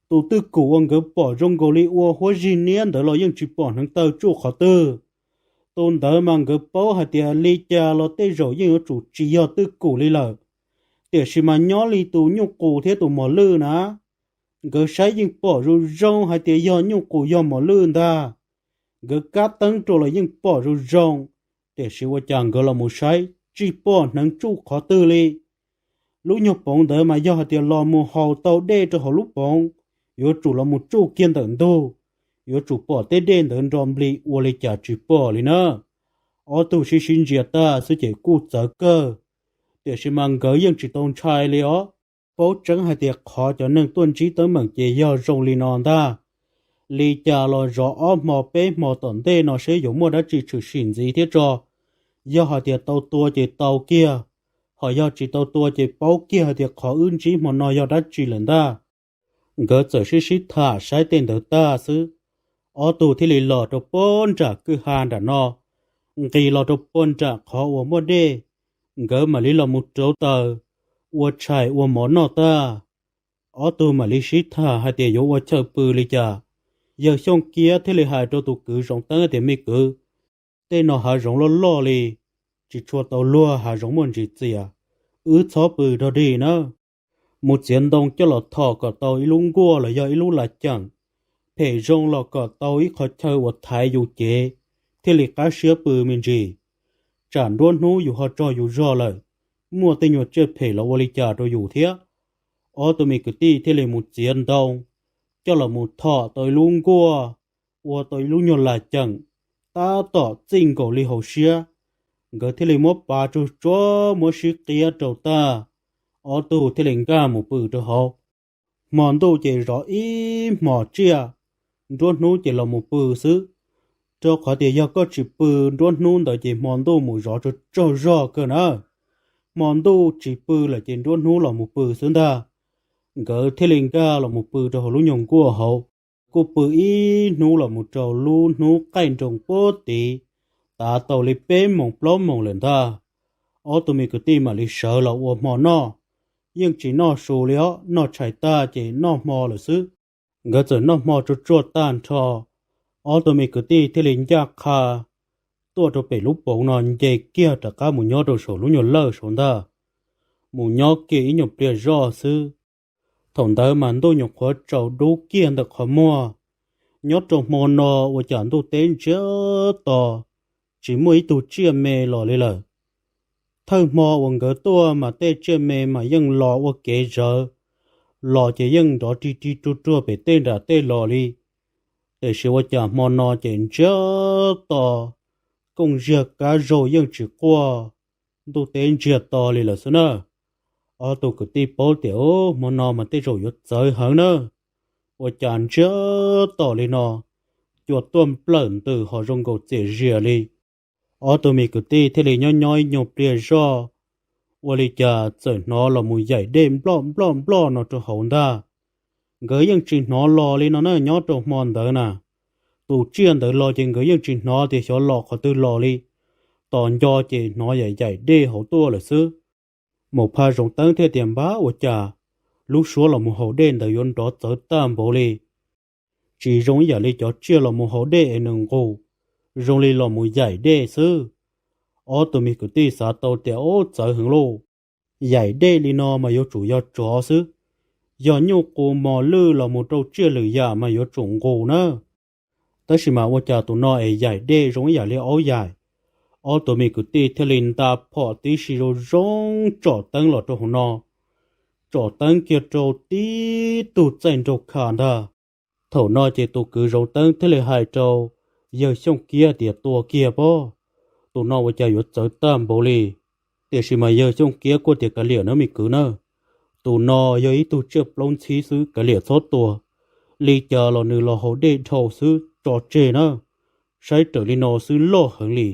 Tus twj kum uas nkawd pom zoo nkaus li ua huab zig niab ntawd los yeej tsis pom hneev taw tsuj qhov twg. Tus ntawd mas nkawd paub hais tias li cas los tej zaum yeej yuav tsum tsis yog twj kum li lawm. Tiam sis mas nyob li tus nyuj qus thiab tus mos lwj na, nkawd saib yeej pom zoo zoo hais tias yog nyuj qus yog mos lwj ntag. Nkawd kab teeb rau los yeej pom zoo zoo, tiam sis ua cas nkawd los mus saib tsis pom hneev tsuj qhov twg li. Lub nyuag poov ntawd mas yog hais tias los mus haus tau dej rau hauv lub poov, yuav tsum los mus tsuj kiag ntawm ntug, yuav tsum pom tej dej ntawd nro npli, ua li cas tsis pom li na. Ob tug sib sib ntsia tag xwb ces kuj txawv kawg, tiam sis mas nkawd yeej tsis tau ntshai li os. Paub tseeb hais tias qhov cov neeg tuaj ntsib teeb meem ces yog zoo li no ntag. Li cas los zov ob hmo peb hmo tom ntej no seb yuav muaj dab tsi tshwm sim ntxiv thiab tso. Yog hais tias tau tua ces tau kiag, ho yog tsis tau tua ces paub kiag hais tias qhov wb ntsib hmo no yog dab tsi lawm ntag. Nkawd txawm sib sib tham saib tej ntawd tag xwb, ob tug thiaj li los rau puag nram kwj ha nram no, nqis los rau puag nram qhov uas muaj dej. Nkawd mam li los mus rauv taws, ua tshais ua mov noj tag, ob tug mam li sib tham hais tias yuav ua chaw pw li cas. Yawg Xyooj Kiab thiaj li hais rau tus kwv Zoov Teeb tias, Me kwv, tej no hav zoov loj loj li, tsis tshua tau luag hav zoov muaj ntsis txias, wb txhob pw rog dig na. Mus txiav ntoo coj los thom kom tau ib lub nkuaj los yog ib lub las ceem, phem zoo los kom tau ib qho chaw uas thaiv yus cev, thiaj li qab siab pw me ntsis. Tsam nruab hnub yus ho tsaug yus zog lawm, muaj tej nyuag tsiaj phem los ua li cas rau yus thiab. Ob tug me kwv tij thiaj li mus txiav ntoo coj los mus thom tau ib lub nkuaj, ua tau ib lub nyuag las ceem, tab tom txij nkaus li hauv siab. Nkawd thiaj li muab pav tsug tsuab muab sib qiab rau tag, ob tug thiaj li nkag mus pw rau hauv. Hmo ntuj ces zov ib hmos tsiaj, nruab hnub ces los mus pw xwb. Rau qhov tias yog koj tsis pw nruab hnub ntawd ces hmo ntuj mus zov tsaug tsaug zog kawg na. Hmo ntuj tsis pw lawm ces nruab hnub los mus pw xwb ntag. Nkawd thiaj li nkag los mus pw rau hauv lub nyuag nkuaj hauv. Kuj pw ib hnub los mus rau lub hnub qaij nroos puag tid, tav tau li peb moos plaub moos lawm ntag. ob tug me kwv tij mam li sawv los ua hmo noj. Yeej tsis noj su li os, noj tshais tag ces noj hmo lawm xwb. Nkawd txawm noj hmo tsuag tsuag tag nrho, ob tug me kwv tij thiaj li ncaj qha tuaj rau pem lub poov no nce kiag rov qab mus nyob rau saum lub nyuag lawj saud ntag, mus nyob kiag ib nyuag pliag zoj xwb. Thaum ntawd mas ntuj nyuam qhuav tsaus dub kiag ntawm qhov muag. Nyob rau hmo no ua cas ntuj teb ntsiag to, tsis muaj ib tug tsiaj me los li lawm. Thawj hmo uas nkawd tuaj mas tej tsiaj me mas yeej los ua kev zawv, los ces yeej nrov rig rig ruag ruag pem tej nram tej los li. Tiam sis ua cas hmo no ces ntsiag to, kooj ziag kab zaug yeej tsis quaj, ntuj teb ntsiag to li lawm xwb na. Ob tug kwv tij paub tias hmo no mas tej zaum yuav txawv heev na, ua cas ntsiag to li no, cua tuaj nplawm ntws ho zoo nkaus txias zias li. Ob tug me kwv tij thiaj li nyob nyob ib nyuag pliag zoj, ua li cas txawm hnov los mus yaim dej nploj nploj nploj no rau hauv ntag. Nkawd yeej tsis hnov los li no na, nyob rau hmo ntawd na, tus tsiaj ntawd los ces nkawd yeej tsis hnov tias xyov los qhov twg los li. Tos nco ces hnov yaim yaim dej hauv tuaj lawm xwb. Maum Phaj Zoov Teeb thiaj tias npab ua cas lub suab los mus haus dej ntawd yuav nrov txawv tag npaum li. Tsis zoo ib yam li cov tsiaj los mus haus dej es nws nqus, zoo li los mus yaim dej xwb. Ob tug me kwv tij xav tau tias ub txawv heev lauj, yaim dej li no mas yuav tsum yog tsov xwb, yog nyuj qus mos lwj los mus rau tsiaj lwm yam mas yuav tsum nqus na. Tab sis mas ua cas tus no es yaim dej zoo ib yam li aub yaim. Ob tug me kwv tij thiaj li nta phom tib si zoo zoo tsom teeb los rau hauv no, tsom teeb kiag rau tib tug txaij nraug kha ntag. Thaum no ces tus kwv Zoov Teeb thiaj li hais rau yawg Xyooj Kiab tias tua kiag pob, tus no ua cas yuav txawv tag npaum li. Tiam sis mas yawg Xyooj Kiab kuj tias kav liam nawb me kwv na, tus no yog ib tug tsiaj plaub ntxhib xwb kav liam txhob tua, li cas los nws los haus dej dhau xwb tso tseg na, saib raws li no xwb loj heev li.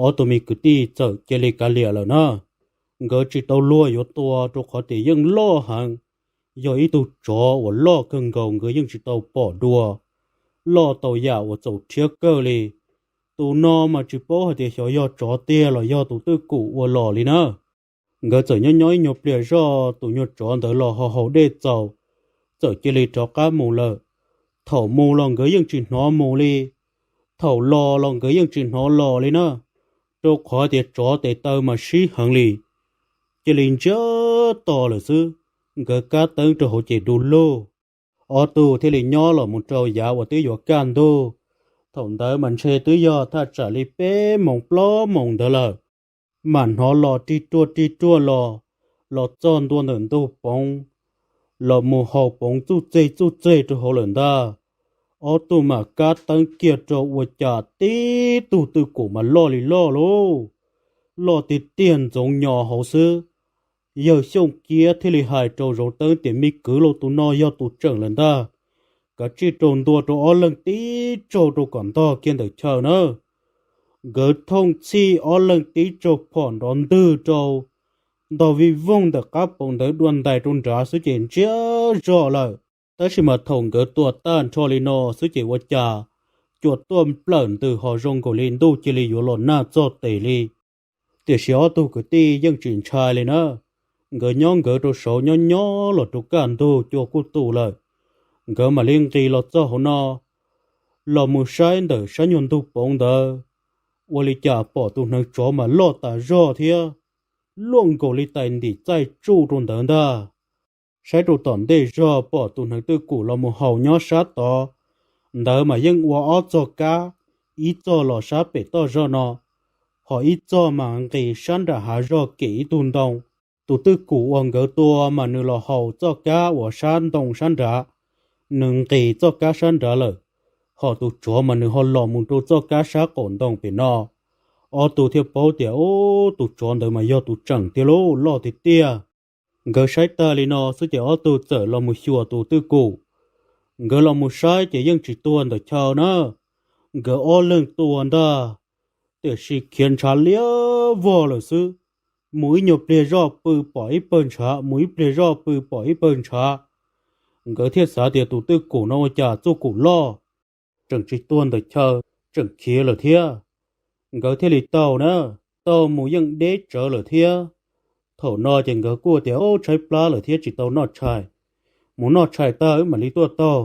Ob tug me kwv tij txawm cia li kav liam lawm na. Nkawd tsis tau luag yuav tua rau qhov tias yeej loj heev, yog ib tug tsov uas loj kawg nkaus nkawd yeej tsis tau pom dua, loj tau yam uas txaus rhiab kawg li. Tus no mas tsis paub hais tias xyov yog tsov tiag los yog tus twj kum ua los li na. Nkawd txawm nyob nyob ib nyuag pliag zoj tus nyuag tsov ntawd los ho haus dej txaus, txawm cia li rov qab mus lawm. Thaum mus los nkawd yeej tsis hnov mus li, thaum los los nkawd yeej tsis hnov los li na, rau qhov tias tsov tes taw mas sib heev li, cia li ntsiag to lawm xwb. Nkawd kab teeb rau hauv ces du lug, ob tug thiaj li nyob los mus rau yav uas twb yuav kaj ntug. Thaum ntawd mas ntshe twb yog thaj tsam li peb moos plaub moos ntawd lawm, mam hnov los rig ruaj rig ruaj los, los txog ntua ntawm ntug poov, los mus haus poov txuj txeg txuj txeg rau hauv lawm ntag. Ob tug mam kab teeb kiag rau ua cas tib tug twj kum mas loj li loj lauj, loj tiag tiag ntxoov nyo hauv xwb. Yawg Xyooj Kiab thiaj li hais rau Zoov Teeb tias me kwv lauj, tus no yog tus tseem lawm ntag, kav tsij rau ntua rau ob leeg tib tsaug rau kom ntog kiag ntawm chaw na. Nkawd thooj txhij ob leeg tib tsaug phom nrov ntwg rau, ntog vij voog ntawm qab poov ntawd dua ntais rau nrad xwb ces ntsiag zog lawm. Tab sis mas thaum nkawd tua tag nrho li no xwb ces ua cas cua tuaj nplawm ntws ho zoo nkaus li ntuj cia li yuav los nag txog tes li. Tiam sis ob tug kwv tij yeej tsis ntshai li na, nkawd nyob nkawd rau saud nyob nyob los rau kaj ntug cua kuj tu lawm. Nkawd mam li nqis los txog hauv no, los mus saib ntawm sab nyuag ntug poov ntawd, ua li cas pom tus hneev tsov mas loj tas zog thiab, luaj nkaus li tais ntim txaij tsuj rau ntawd ntag. Saib rau tom ntej zog pom tus hneev twj kum los mus haus nyob sab tod, ntawd mas yeej ua ob txog kab, ib txog los sab pem toj zog no, ho ib txog mas nqis sab nram hav zog kem ib tug ntoo. Tus twj kum uas nkawd tua mas nws los haus txoj kab uas sab ntoo sab nrad, nws nqis txoj kab sab nrad lawm, ho tus tsov mas nws ho los mus rau txoj kab sab qaum ntoo pem no. Ob tug thiaj paub tias ub, tus tsov ntawd mas yog tus tseem tiag lauj, loj tiag tiag. Nkawd saib tag li no xwb ces ob tug txawm los mus xyuas tus twj kum. Nkawd los mus saib ces yeej tsis tuag ntawm chaw na, nkawd ob leeg tua ntag, tiam sis khiav ntshav liab vog lawm xwb. Mus ib nyuag pliag zoj pw pom ib pawg ntshav, mus ib pliag zoj pw pom ib pawg ntshav. Nkawd thiaj xav tias tus twj kum no ua cas txuj kum loj, tseem tsis tuag ntawm chaw, tseem khiav lawm thiab. Nkawd thiaj li taug na, taug mus yeej deb tsawv lawm thiab. Thaum no ces nkawd kuj tias, Ob, tshaib plab lawm thiab tsis tau noj tshais. Mus noj tshais tag wb mam li tuaj taug.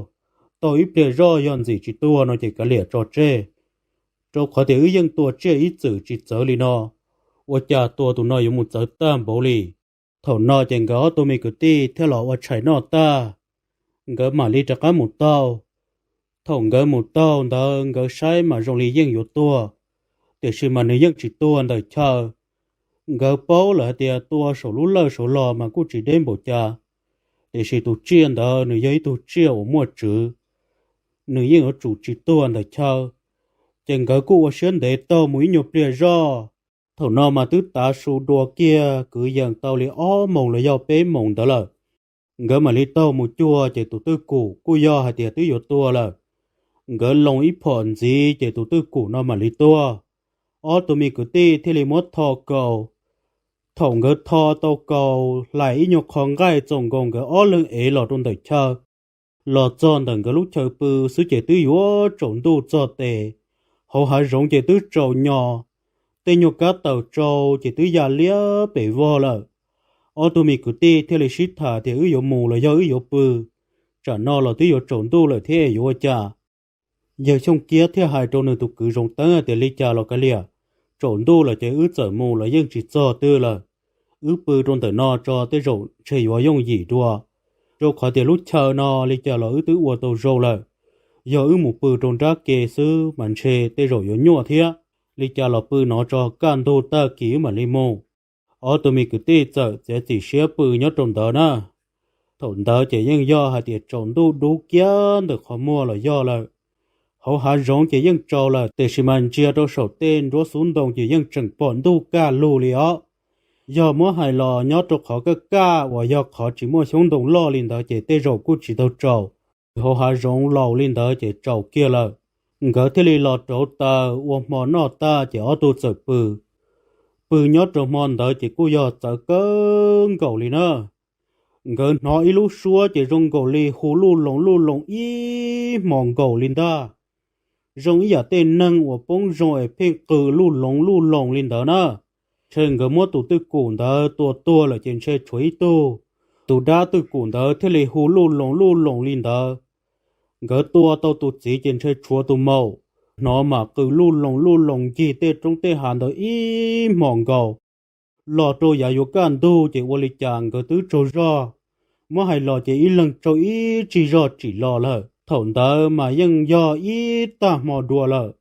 Taug ib pliag zoj yog ntxim tsis tuag no ces kav liam tso tseg, rau qhov tias wb yeej tua tsiaj ib txwm tsis txawv li no, ua cas tua tus no yuav mus txawv tag npaum li. Thaum no ces nkawd ob tug me kwv tij thiaj los ua tshais noj tag, nkawd mam li rov qab mus taug. Thaum nkawd mus taug ntawd nkawd saib mas zoo li yeej yuav tuag, tiam sis mas nws yeej tsis tuag ntawm chaw. Nkawd paub lawm hais tias tua saum lub lawj saud los mas kuj tsis deb npaum cas, tiam sis tus tsiaj ntawd nws yog ib tug tsiaj uas muaj tswv, nws yeej yuav tsum tsis tuag ntawm chaw. Ces nkawd kuj ua siab ntev taug mus ib nyuag pliag zoj. Thaum no mas twb tav su dua kiag kwv yees tau li ob moos los yog peb moos ntawd lawm. Nkawd mam li taug mus cuag ces tus twj kum kuj yog hais tias twb yuav tuag lawm. Nkawd loo ib phom ntxiv ces tus twj kum no mam li tuag. Ob tug me kwv tij thiaj li muab tho kaus. Thaum nkawd tho tau kaus hlais ib nyuag qho nqaij txoos nkaus nkawd ob leeg ev los rau ntawm chaw, los txog ntawm nkawd lub chaw pw xwb ces twb yuav tsaus ntuj txog tes, hauv hav zoov ces twb tsaus nyo, tej nyuag kab taws tsau ces twb ya liab pes vog lawm. Ob tug me kwv tij thiaj li sib tham tias, Wb yuav mus los yog wb yuav pw? Tsam no los twb yuav tsaus ntuj lawm thiab yuav ua cas? Yawg Xyooj Kiab thiaj hais rau nws tus kwv Zoov Teeb hais tias, Li cas los kav liam, tsaus ntuj lawm ces wb txawm mus los yeej tsis txog twg lawm. Wb pw rau ntawm no tso tej zaum ntshe yuav yooj yim dua, rau qhov tias lub chaw no li cas los wb twb ua tau zoo lawm. Yog wb mus pw rau nrab ke xwb mas ntshe tej zaum yuav nyuaj thiab. Li cas los pw no tso, kaj ntug tag kis wb mam li mus. Ob tug me kwv tij txawm txiav txim siab pw nyob rau ntawd na. Thaum ntawd ces yeej yog hais tias tsaus ntuj dub kiag ntawm qhov muag los yog lawm. Hauv hav zoov ces yeej tsaus lawm, tiam sis mas ntsia rau saum tej nruab xub ntoo ces yeej tseem pom ntuj kaj lug li os. Yog muab hais los nyob rau qhov kaj kaj uas yog qhov tsis muaj xyoob ntoo loj li ntawd ces tej zaum kuj tsis tau tsaus. Hauv hav zoov laus li ntawd ces tsaus kiag lawm. Nkawd thiaj li los rauv taws ua hmo noj tag ces ob tug txawm pw. Pw nyob rau hmo ntawd ces kuj yog txawv kawg nkaus li na. Nkawd hnov ib lub suab ces zoo nkaus li hu luj loos luj loos ib hmos nkaus li ntag. Zoo ib yam tej neeg uas poob zoo es pheej qw luj loos luj loos li ntawd na. Ntshe nkawd muab tus twj kum ntawd tua tuag lawm ces ntshe tshuav ib tug. Tus dab twj kum ntawd thiaj li hu luj loos luj loos li ntawd. Nkawd tua tau tus txiv ces ntshe tshuav tus maum. Hnov mas qw luj loos luj loos ncig tej roob tej hav ntawd ib hmos nkaus. Los rau yav yuav kaj ntug ces ua li cas nkawd twb tsaug zog, muab hais los ces ib leeg tsaug ib tsig zog tsim los lawm. Thaum ntawd mas yeej yog ib tag hmo dua lawm,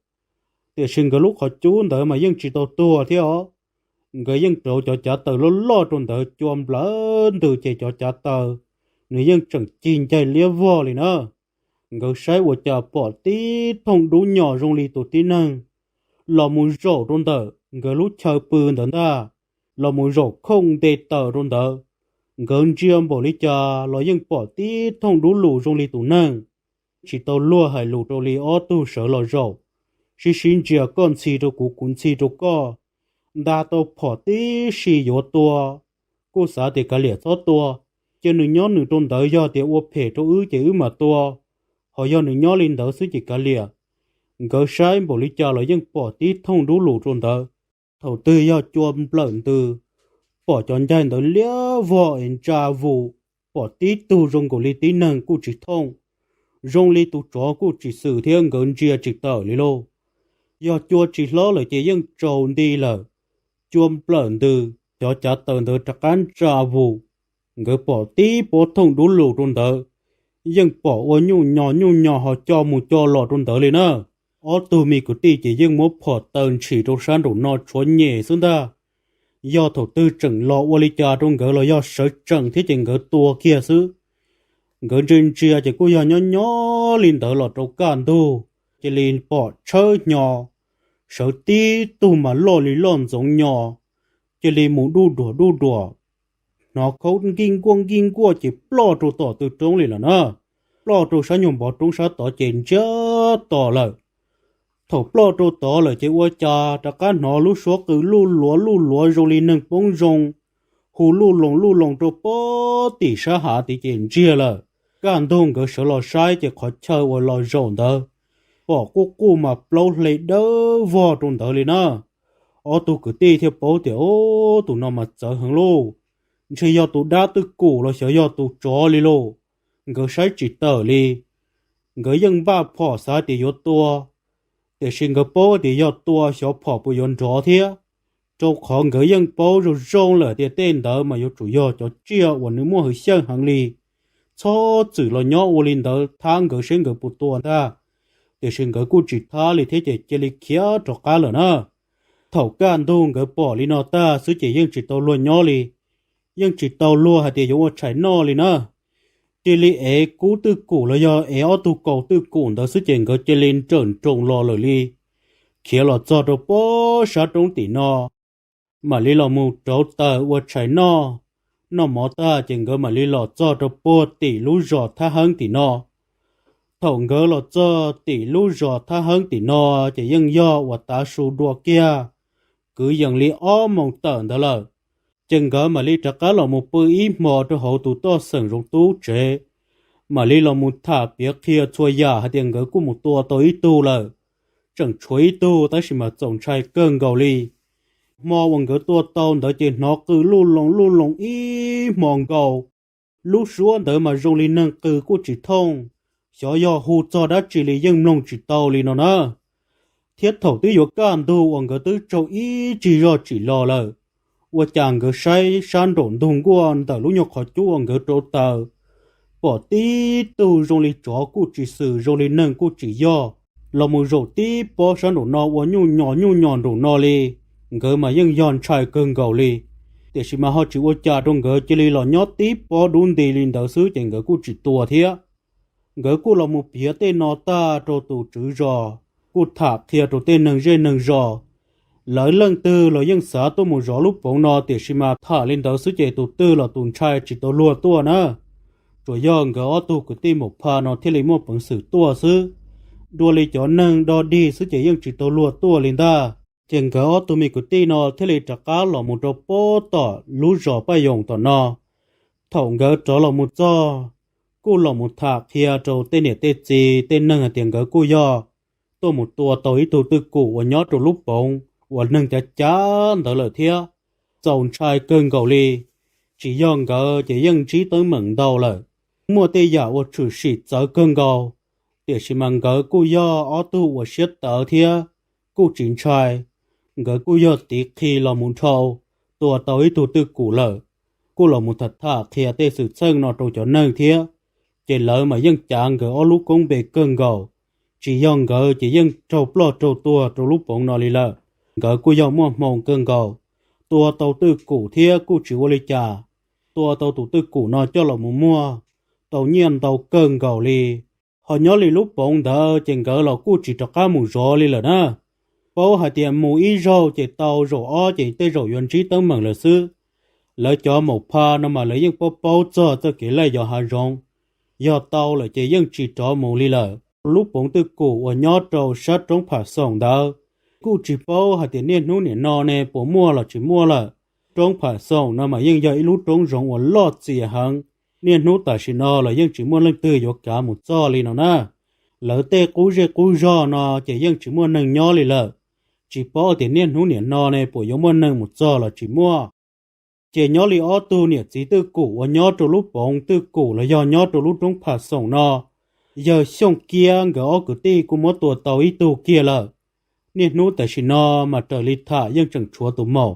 tiam sis nkawd lub qhov cub ntawd mas yeej tsis tau tuag thiab os. Nkawd yeej rauv cov cav taws loj loj rau ntawd cua nplawm ntws ces cov cav taws nws yeej tseem cig ncaig liab vog li na. Nkawd saib ua cas pom tib thooj dub nyos zoo li tus tib neeg los mus zaum rau ntawm nkawd lub chaw pw ntawd ntag, los mus zaum khooj nte taws rau ntawd. Nkawd ntsia npaum li cas los yeej pom tib thooj dub lus zoo li tus neeg. Tsis tau luag hais lus rau li, ob tug sawv los zaum, sib sib ntsia, koj ntxhi rau kuv, kuv ntxhi rau koj, nta tau phom tib si yuav tua. Kuj xav tias kav liam txhob tua, cia nws nyob nws rau ntawd, yog tias ua phem rau wb ces wb mam tua, ho yog nws nyob li ntawd xwb ces kav liam. Nkawd saib npaum li cas los yeej pom tib thooj dub lus rau ntawd. Thaum twg yog cua nplawm ntws, pom cov ncaig ntawd liab vog es ntsa vus, pom tib tug zoo nkaus li tib neeg kuj tsis thooj, zoo li tus tsov kuj tsis xwm thiab, nkawd ntsia tsis tawm li lauj. Yog cua tsis hlob lawm ces yeej tsaus nti lawm. Cua nplawm ntws, cov cav taws ntawd rov qab ntsa vus. Nkawd pom tib pob thooj dub lus rau ntawd, yeej pom ua nyuj nyo nyuj nyo ho co mus co los rau ntawd li na. Ob tug me kwv tij ces yeej muab phom taw ntshis rau sab nraum no tshuav nyem xwb ntag. Yog thaum twg tseem los ua li cas rau nkawd los yog sawv tsees thiab ces nkawd tua kiag xwb. Nkawd ntsia ntsia ces kuj yog nyob nyob li ntawd los rau kaj ntug, cia li pom tshawb hnyo, sawv tib tug mas loj li loj ntxoov nyo, cia li mus duj duam duj duam. Hnov khaub nkij nkuaj nkij nkuaj ces ploj rau tom tw roob li lawm na. Ploj rau sab nyuag npov roob sab tod ces ntsiag to lawm. Thaum ploj rau tod lawm ces ua cas rov qab hnov lub suab qw luj luav luj luav zoo li neeg poob zoo, hu luj loos luj loos rau pob tim sab hav tid ces ntsiag lawm. Kaj ntug nkawd sawv los saib ces qhov chaw uas los zaum ntawd pom quj quj mas plaub hle dawb vog rau ntawd li na. Ob tug kwv tij thiaj paub tias, Tus no mas txawv heev lauj, ntshe yog tus dab twj kum los xyov yog tus tsov li lauj. Nkawd saib tsis tawm li. Nkawd yeej npaj phom xav tias yuav tua, tiam sis nkawd paub tias yog tua xyov phom puas yuav nrov thiab, rau qhov nkawd yeej paub zoo zoo lawm tias tej ntawd mas yuav tsum yog cov tsiaj uas nws muaj hwj xyeej heev li. Txhob txwm los nyob ua li ntawd thab nkawd seb nkawd puas tua ntag. Tiam sis nkawd kuj tsis thab li thiab ces cia li khiav rov qab lawm na. Thaum kaj ntug nkawd pom li no tag xwb ces yeej tsis tau luag nyob li, yeej tsis tau luag hais tias yuav ua tshais noj li na. Cia li ev kub twj kum los yog ev ob tug kaus twj kum ntawd xwb ces nkawd cia li nrawm nroos los lawm li. Khiav los txog rau pob sab roob tim no, mam li los mus rauv taws ua tshais noj. Noj mov tag ces nkawd mam li los txog rau puag tim lub zos Thab Heeb tim no. Thaum nkawd los txog tim lub zos Thab Heeb tim no ces yeej yog uas tav su dua kiag, kwv yees li ob moos tawm ntawd lawm. Ces nkawd mam li rov qab los mus pw ib hmo rau hauv tus toj xeem zoov tub tsev, mam li los mus tham piav qhia txhua yam hais tias nkawd kuj mus tua tau ib tug lawm, tseem tshuav ib tug tab sis mas txaus ntshai kawg nkaus li. Hmo uas nkawd tua tau ntawd ces hnov qw luj loo luj loo ib hmo nkaus. Lub suab ntawd mas zoo li neeg qw kuj tsis thooj, xyov yog hu txog dab tsi li yeej mloog tsis tau li no na. Thiab thaum twb yuav kaj ntug uas nkawd twb tsaug ib tsig zog tsim los lawm, ua cas nkawd saib sab nraum ntug nkuaj ntawm lub nyuag qhov cub uas nkawd rauv taws, pom tib tug zoo li tsov kuj tsis xwm zoo li neeg kuj tsis yog, los mus zaum tib pob sab nraum no ua nyuj nyos nyuj nyos nraum no li. Nkawd mas yeej yog ntshai kawg nkaus li, tiam sis mas ho tsis ua cas rau nkawd cia li los nyob tib pob dub nti li ntawd xwb ces nkawd kuj tsis tua thiab. Nkawd kuj los mus piav tej no tag rau tus tswv zos, kuj tham qhia rau tej neeg zej neeg zos. Lawv leej twg los yeej xav tuaj mus zov lub poov no tiam sis mas tham li ntawd xwb ces tus twg los tus ntshai tsis tau luag tuaj na. Tsuas yog nkawd ob tug kwv tij Maum Pha no thiaj li muaj peev xwm tuaj xwb. Dua li cov neeg dog dig xwb ces yeej tsis tau luag tuaj li ntag. Ces nkawd ob tug me kwv tij no thiaj li rov qab los mus rau pob tom lub zos Paj Yoos tom no. Thaum nkawd rov los mus txog, kuj los mus tham qhia rau tej niam tej txiv tej neeg hais tias nkawd kuj yog tuaj mus tua tau ib tug twj kum uas nyob rau lub poov uas neeg cav cav ntawd lawm thiab. Txaus ntshai kawg nkaus li, tsis yog nkawd ces yeej ntsib teeb meem ntau lawm, muaj tej yam uas tshwm sim txawv kawg nkaus, tiam sis mas nkawd kuj yog ob tug uas siab tawv thiab kuj tsis ntshai. Nkawd kuj yog tiv qhi los mus dhau, tua tau ib tug twj kum lawm, kuj los mus tham tham qhia tej xwm txheej no rau cov neeg thiab. Ces lawv mas yeej cav nkawd ob lub koob npe kawg nkaus, tsis yog nkawd ces yeej raug ploj raug tuag rau lub poov no li lawm. Nkawd kuj yog muaj hmoo kawg nkaus, tua tau twj kum thiab kuj tsis ua li cas. Tua tau tus twj kum no coj los mus muag, tau nyiaj ntau kawg nkaus li. Ho nyob li lub poov ntawd ces nkawd los kuj tsis rov qab mus zov li lawm na. Paub hais tias mus ib zaug ces tau, zaum ob ces tej zaum yuav ntsib teeb meem lawm xwb. Lawv cov Maum Pha no mas lawv yeej paub paub txog txoj kev laij yos hav zoov, yog tau lawm ces yeej tsis rov mus li lawm. Lub poov twj kum uas nyob rau sab roob Pham Xoom ntawd, kuj tsis paub hais tias niaj hnub nim no ne puas muaj los tsis muaj lawm. Roob Pham Xoom no mas yeej yog ib lub roob zoov uas loj txias heev, niaj hnub tam sim no los yeej tsis muaj leej twg yuav kav mus txog li no na. Lawv tej qub zej qub zog no ces yeej tsis muaj neeg nyob li lawm, tsis paub tias niaj hnub nim no ne puas yuav muaj neeg mus txog los tsis muaj. Ces nyob li ob tug niam txiv twj kum uas nyob rau lub poov twj kum los yog nyob rau lub roob Pham Xoom no, yawg Xyooj Kiab nkawd ob kwv tij kuj muab tua tau ib tug kiag lawm. Niaj hnub tam sim no mas raws li tham yeej tseem tshuav tus maum,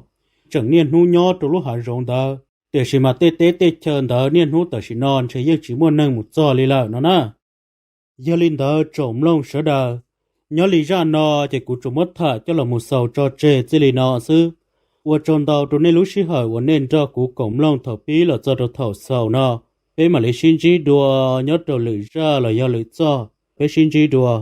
tseem niaj hnub nyob rau lub hav zoov ntawd, tiam sis mas tej teb tej chaw ntawd niaj hnub tam sim no ntshe yeej tsis muaj neeg mus txog li lawm no na. Yog li ntawd tsoom mloog sawv daws, nyob li zaj no ces kuv tsuas muab tham coj los mus xaus tso tseg txij li no xwb. Ua tsaug ntau rau nej lub sij hawm uas nej nrog kuv koom mloog thaum pib los txog rau thaum xaus no. Peb mam li sib ntsib dua nyob rau lwm zaj los yog lwm txoj, peb sib ntsib dua.